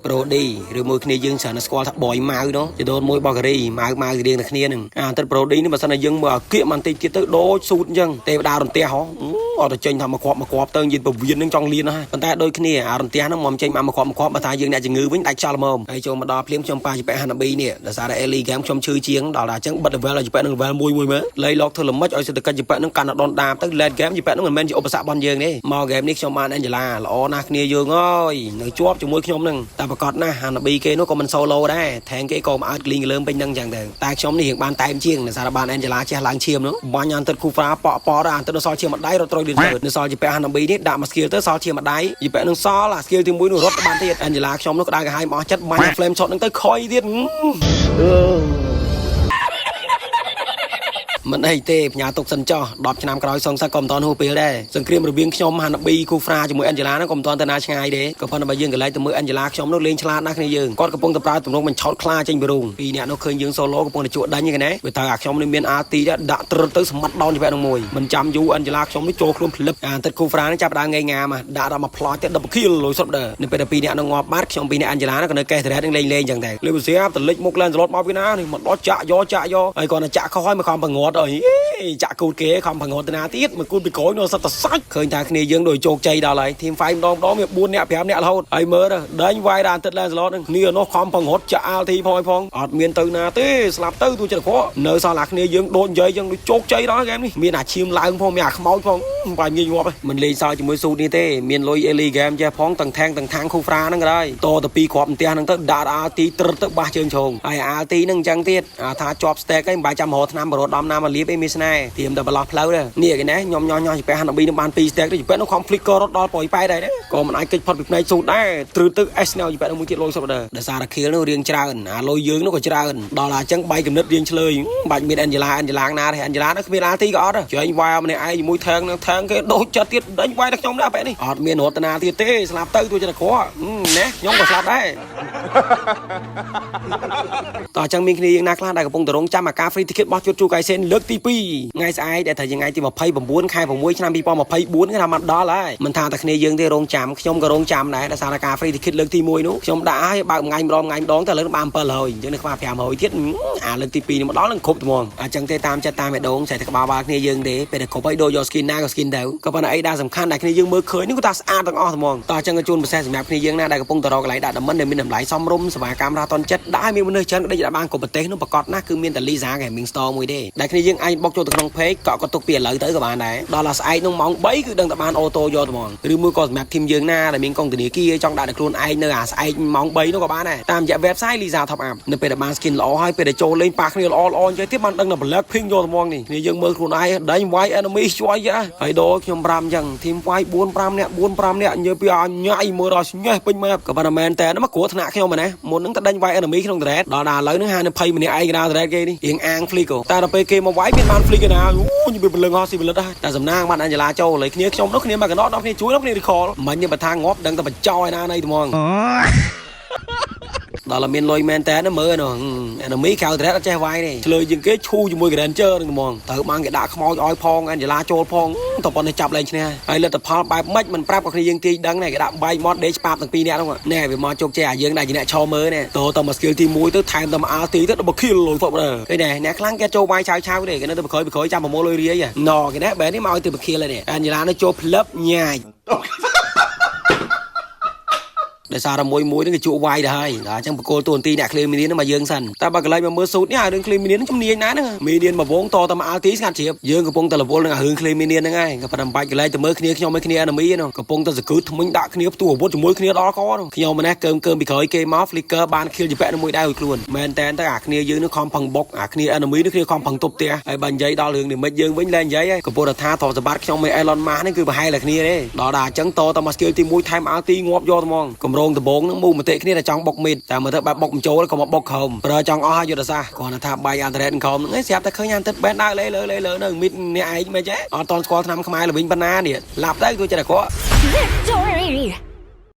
ប្រូឌីឬមួយគ្នាយើងច្រើនតែស្គាល់ថាបយម៉ៅនោះជីដូនមួយរបស់ការីម៉ៅម៉ៅរៀងតែគ្នានឹងអាអាទិត្យប្រូឌីនេះបើសិនតែយើងមើលអាគៀកបន្តិចទៀតទៅដូចស៊ូតអញ្ចឹងទេវតារន្ទះហ៎អត់ទៅចេញថាមកគ្រាប់មកគ្រាប់ទៅយិនពវៀននឹងចង់លៀនណាស់ប៉ុន្តែដូចគ្នាអារន្ទះហ្នឹងមកចេញមកមកគ្រាប់មកគ្រាប់បើថាយើងអ្នកជំងឺវិញដាច់ខ្យល់មកហើយចូលមកដល់ភ្លាមខ្ញុំប៉ាជាពាក់ហាណាប៊ីនេះដោយសារតែ early game ខ្ញុំឈឺជាងដល់តែអញ្ចឹងបិទ level ឲ្យជាពាក់នឹង level មួយមួយមើលលៃឡុកធ្វើល្មិចឲ្យសេដ្ឋកិច្ចជាពាក់នឹងកាន់តែដនដាបទៅ late game ជាពាក់នឹងមិនមែនជាឧបសគ្គរបស់យើងទេមក game នេះខ្ញុំបាន Angela ល្អណាស់គ្នាយើងអើយនៅជាប់ជាមួយខ្ញុំនឹងតែប្រកាសណាស់ហាណាប៊ីគេនោះក៏មិន solo ដែរថែងគេក៏មកអើតក្លីងលើមពេញនឹងអញ្ចឹងទៅតែខ្ញុំនេះរៀងបានតែមជាងដោយសារបាន Angela ចេះឡើងឈាមនោះបាញ់អានទឹកគូហ្វ្រាប៉ក់ប៉ដល់អានទឹកនៅសល់ឈាមម្ដាយរត់ត្រុយលឿនទៅនៅសល់ជាពាក់ហាណាប៊ីនេះដាក់មក skill ទៅសល់ឈាមម្ដាយជាពាក់នឹងសល់អា skill ទី1នោះរត់ទៅបានទៀត Angela ខ្ញុំនោះក្តៅក្រហាយមកអស់ចិត្តបាញ់ flame shot នឹងទៅខុយទៀតមិនអីទេផ្ញើទុកសិនចោះ10ឆ្នាំក្រោយសង្ស័យក៏មិនតាន់ហួសពេលដែរសង្គ្រាមរវាងខ្ញុំហាណាប៊ីគូហ្វ្រាជាមួយអេនជេឡាហ្នឹងក៏មិនតាន់ទៅណាឆ្ងាយទេក៏ប៉ុន្តែបើយើងកន្លែងទៅមើលអេនជេឡាខ្ញុំនោះលេងឆ្លាតណាស់គ្នាយើងគាត់កំពុងតែប្រើទម្រង់បញ្ឆោតខ្លាចេញពីរូងពីរអ្នកនោះឃើញយើង solo កំពុងតែជក់ដេញហ្នឹងណាវាទៅអាខ្ញុំនេះមាន RT ដែរដាក់ត្រឹតទៅសម្បត្តិដោនជាពាក់នឹងមួយមិនចាំយូរអេនជេឡាខ្ញុំនេះចូលខ្លួនផ្លឹបអាទឹកគូហ្វ្រានេះចាប់ដើមងាយងាមដាក់ដល់មកផ្លោចទៅ10 kill លុយសុទ្ធដែរនៅពេលតែពីរអ្នកនោះងាប់បាត់ខ្ញុំពីរអ្នកអេនជេឡានោះក៏នៅកេះតរ៉េតនឹងលេងលេងចឹងដែរលើវាស្រាប់តលិចមុខឡើងសឡុតមកពីណានេះមកដល់ចាក់យកចាក់យកហើយគាត់តែចាក់ខុសហើយមកខំបង្ងត់អីចាក់គូតគេខំបង្ងត់ទៅណាទៀតមកគូតពីក្រោយនោះសិតតែសាច់ឃើញថាគ្នាយើងដូចជោគជ័យដល់ហើយ team fight ម្ដងម្ដងមាន4នាក់5នាក់រហូតហើយមើលទៅដេញវាយដល់ទឹកឡើងសឡុតនឹងគ្នានោះខំបង្ងត់ចាក់ ulti ផងផងអត់មានទៅណាទេស្លាប់ទៅទូចិត្តក្រក់នៅសល់អាគ្នាយើងដូចនិយាយចឹងដូចជោគជ័យដល់ហ្គេមនេះមានអាឈាមឡើងផងមានអាខ្មោចផងបាញ់ងាយងាប់មិនលេងសើចជាមួយស៊ូតនេះទេមានលុយ early game ចេះផងទាំងធាងទាំងខាងខូហ្វ្រាហ្នឹងក៏ដោយតទៅពីគ្រាប់ផ្ទះហ្នឹងទៅដាក់ ulti ត្រឹតទៅបាសជើងឆោងហើយ ulti ហ្នឹងអញ្ចឹងទៀតអាថាជាប់ stack ឯងមិនបាច់ចាំរកថ្នាំបរត់ដំណាមកលៀបអីមានស្នេហ៍ត្រៀមតែប្រឡោះផ្លូវដែរនេះគេណាខ្ញុំញោះញោះជាពាក់ហាណាប៊ីនឹងបាន2 stack ទៅជាពាក់នោះខំ flicker រត់ដល់ប្រយប៉ែតដែរក៏មិនអាចគេចផុតពីផ្នែកស៊ូតដែរត្រឹតទៅ S ណៅជាពាក់នឹងមួយទៀតលុយសុទ្ធដែរដោយសារតែ kill នោះរៀងច្រើនអាលុយយើងនោះក៏ច្រើនដល់អាអញ្ចឹងបាយកំណត់រៀងឆ្លើយបាច់មាន Angela Angela ណាទេ Angela នោះគ្មាន ulti ក៏អត់ចេញវាយម្នាក់ឯងជាមួយថងនឹងថងគេដូចចិត្តទៀតដេញវាយដល់ខ្ញុំដែរបែបនេះអត់មានរតនាទៀតទេស្លាប់ទៅទោះចិត្តក្រណាខ្ញុំក៏ស្លាប់ដែរតោះអញ្ចឹងមានគ្នាយើងណាខ្លះដែលកំពុងតែរងចាំអាការ free ticket របស់ជួតជូកៃសេនលើកទី2ថ្ងៃស្អែកដែលត្រូវជាថ្ងៃទី29ខែ6ឆ្នាំ2024គេថាមកដល់ហើយមិនថាតែគ្នាយើងទេរងចាំខ្ញុំក៏រងចាំដែរដោយសារតែការ free ticket លើកទី1នោះខ្ញុំដាក់ឲ្យបើកថ្ងៃម្ដងថ្ងៃម្ដងតែលើកបាន700អញ្ចឹងនៅខ្វះ500ទៀតអាលើកទី2នេះមកដល់នឹងគ្រប់ត្មងអញ្ចឹងទេតាមចិត្តតាមឯដងចែកតែក្បាលបាល់គ្នាយើងទេពេលដែលគ្រប់ហើយដូរយក skin ណាក៏ skin ទៅក៏ប៉ុន្តែអីដែលសំខាន់ដែលគ្នាយើងមើលឃើញនេះគឺថាស្អាតទាំងអស់ត្មងតោះអញ្ចឹងក៏ជូនពិសេសសម្រាប់គ្នាយើងណាដែលកំពុងតែរកកន្លែងដាក់តំមិនដែលមានតម្លៃសមរម្យសេវាកម្មរហ័សទាន់ចិត្តដាក់ឲ្យមានមនុស្សច្រើនក៏ដូចដាក់បានគ្រប់ប្រទេសនោះប្រកាសណាស់គឺមានតែ Lisa Gaming Store មួយទេដែលគ្នាយើងអាចបុកចូលទៅក្នុង page កក់ក៏ទុកពីឥឡូវទៅក៏បានដែរដល់ដល់ស្អែកនោះម៉ោង3គឺដឹងតែបាន auto យកត្មងឬមួយក៏សម្រាប់ team យើងណាដែលមានកងធនាគារចង់ដាក់តែខ្លួនឯងនៅអាស្អែកម៉ោង3នោះក៏បានដែរតាមរយៈ website Lisa Top Up នៅពេលដែលបាន skin ល្អហើយពេលដែលចូលលេងប៉ះគ្នាល្អល្អអញ្ចឹងទៀតបានដឹងតែ Black Pink យកត្មងនេះគ្នាយើងមើលខ្លួនឯងដេញវាយ enemy ជួយយ៉ាហើយដូរខ្ញុំ5អញ្ចឹង team វាយ4 5នាក់4 5នាក់និយាយពីអញញ៉ៃមើលដល់ស្ញេះពេញ map ក៏ប៉ុន្តែមែនតើមកគ្រោះថ្នាក់ខ្ញុំណាមុនហ្នឹងទៅដេញវាយ enemy ក្នុង turret ដល់ដល់ឥឡូវហ្នឹងហានិភ័យម្នាក់ឯងកណ្ដាល turret គេនេះរៀងអាង flick តែដល់ពេលគេមកវាយមានបាន flick ឯណាអូយវាពលឹងហោះស៊ីពលិតហើយតែសំណាងបានអញ្ជឡាចូលហើយគ្នាខ្ញុំនោះគ្នាមកកណ្ដោដល់គ្នាជួយដល់គ្នា recall មិញនេះបើថាងាប់ដឹងតែបញ្ចោឯណាណីត្មងដល់មានលុយមែនតើមើលនោះ enemy ក្រៅត្រែតអត់ចេះវាយទេឆ្លើយជាងគេឈូជាមួយ Granger នឹងហ្មងទៅបានគេដាក់ខ្មោចឲ្យផង Angela ចូលផងតប៉ុណ្ណេះចាប់លែងឈ្នះហើយលទ្ធផលបែបម៉េចមិនប្រាប់ក៏គ្នាយើងទាយដឹងដែរគេដាក់បែកមាត់ដេកច្បាប់ទាំងពីរនាក់នោះណែវាមកជោគជ័យអាយើងដែលជាអ្នកឈរមើលណែតទៅមក skill ទី1ទៅថែមទៅមក ulti ទៅដល់ kill លុយហ្វឹកដែរឃើញណែអ្នកខ្លាំងគេចូលវាយឆាវឆាវទេគេនៅទៅប្រក្រោយប្រក្រោយចាំប្រមូលលុយរាយណគេណែបែរនេះមកឲ្យទៅ kill ហើយនេះ Angela នេះចូលផ្លឹបញ៉ាយដោយសារតែមួយមួយហ្នឹងគេជក់វាយទៅហើយដល់អញ្ចឹងបកគលតួនាទីអ្នក clear minion ហ្នឹងមកយើងសិនតែបើកន្លែងមកមើលស៊ូតនេះអារឿង clear minion ហ្នឹងជំនាញណាស់ហ្នឹង minion មកវងតតែមក ulti ស្ងាត់ជ្រាបយើងកំពុងតែរវល់នឹងអារឿង clear minion ហ្នឹងហើយក៏ប៉ុន្តែមិនបាច់កន្លែងទៅមើលគ្នាខ្ញុំឲ្យគ្នា enemy ហ្នឹងកំពុងតែសង្គឺថ្មិញដាក់គ្នាផ្ទុះអាវុធជាមួយគ្នាដល់កនោះខ្ញុំម្នេះកើមកើមពីក្រោយគេមក flicker បាន kill ជាពាក់នឹងមួយដែរឲ្យខ្លួនមែនតែនទៅអាគ្នាយើងនឹងខំផឹងបុកអាគ្នា enemy នេះគ្នាខំផឹងទប់ផ្ទះហើយបើនិយាយដល់រឿងនេះមិនយើងវិញលែងនិយាយហើយកំពុងតែថាទ្រព្យសម្បត្តិខ្ញុំមិន Elon Musk នេះគឺប្រហែលតែគ្នាទេដល់ដល់អញ្ចឹងតតែមក skill ទី1ថែម ulti ងាប់យកត្មងកម្រងដំបងហ្នឹងមូមតិគ្នាតែចង់បុកមីតតែមើលទៅបែបបុកមិនចូលក៏មកបុកក្រោមប្រើចង់អស់ហើយយុទ្ធសាស្ត្រគ្រាន់តែថាបាយអានត្រេតក្រោមហ្នឹងស្រាប់តែឃើញអានទឹកបែនដើរលេលើលេលើនៅមីតអ្នកឯងមិនចេះអត់តន់ស្គាល់ឆ្នាំខ្មែរល្វិញប៉ុណ្ណានេះឡាប់ទៅទោះចិត្តតែគាត់ Victory!